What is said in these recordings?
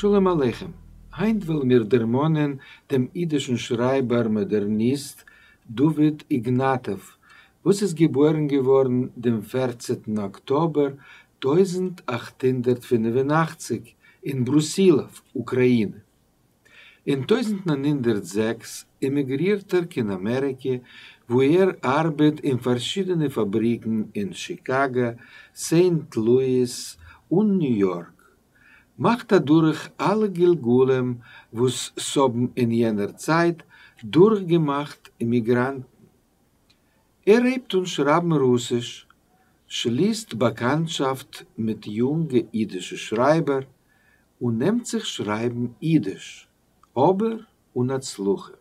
שלום עליכם, היינט וועלן מיר דערמאנען דעם אידישן שרייבער מאדערניסט דוד איגנאטאוו, וואס איז געבוירן געווארן דעם פערצעטן אקטאבער 1885 אין ברוסילאוו, אוקראינע. אין 1906 עמיגרירט ער קיין אמעריקע, וואו ער ארבעט אין פארשידענע פאבריקן אין שיקאגא, סעינט לואיס און ניו יארק. מאכט אדורך אלע גלגולים וואס ס'האבן אין יענער צייט דורכגעמאכט אימיגראנטן. ער הייבט אן שרייבן רוסיש, שליסט באקאנטשאפט מיט יונגע אידישע שרייבער, און נעמט זיך שרייבן אידיש, אבער אן הצלחה.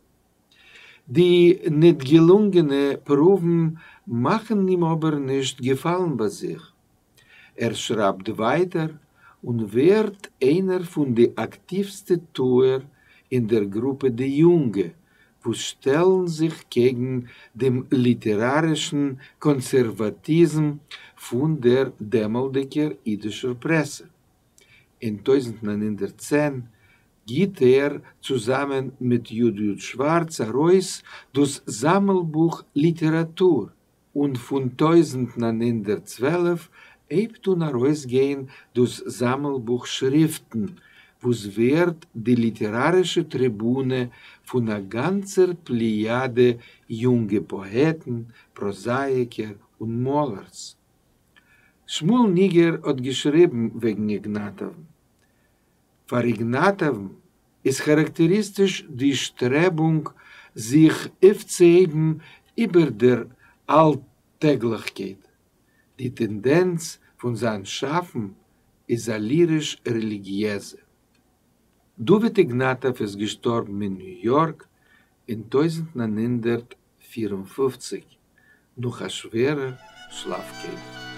די ניט געלונגענע פרואוון מאכן אים אבער נישט געפאלן ביי זיך. ער שרייבט ווייטער און ווערט איינער פון די אקטיווסטע טוער אין דער גרופע די יונגע, וואס שטעלן זיך קעגן דעם ליטערארישן קאנסערוואטיזם פון דער דעמאלטדיגער אידישער פרעסע. אין 1910 גיט ער צוזאמען מיט י. י. שווארץ ארויס דאס זאמלבוך ליטעראטור, און פון 1912 הייבט אן ארויסגיין דאס זאמלבוך שריפטן, וואס ווערט די ליטערארישע טריבונע פון א גאנצער פלעיאדע יונגע פאעטן, פראזאייקער און מאלערס. שמואל ניגער האט געשריבן וועגן איגנאטאוון. פאר איגנאטאוון איז כאראקטעריסטיש די שטרעבונג זיך אויפצוהייבן איבער דער אלטעגליכקייט. די טענדענץ פון זיין שאפן איז א ליריש-רעליגיעזע. דוד איגנאטאוו איז געשטארבן אין ניו יארק אין 1954 נאך א שווערער שלאפקייט.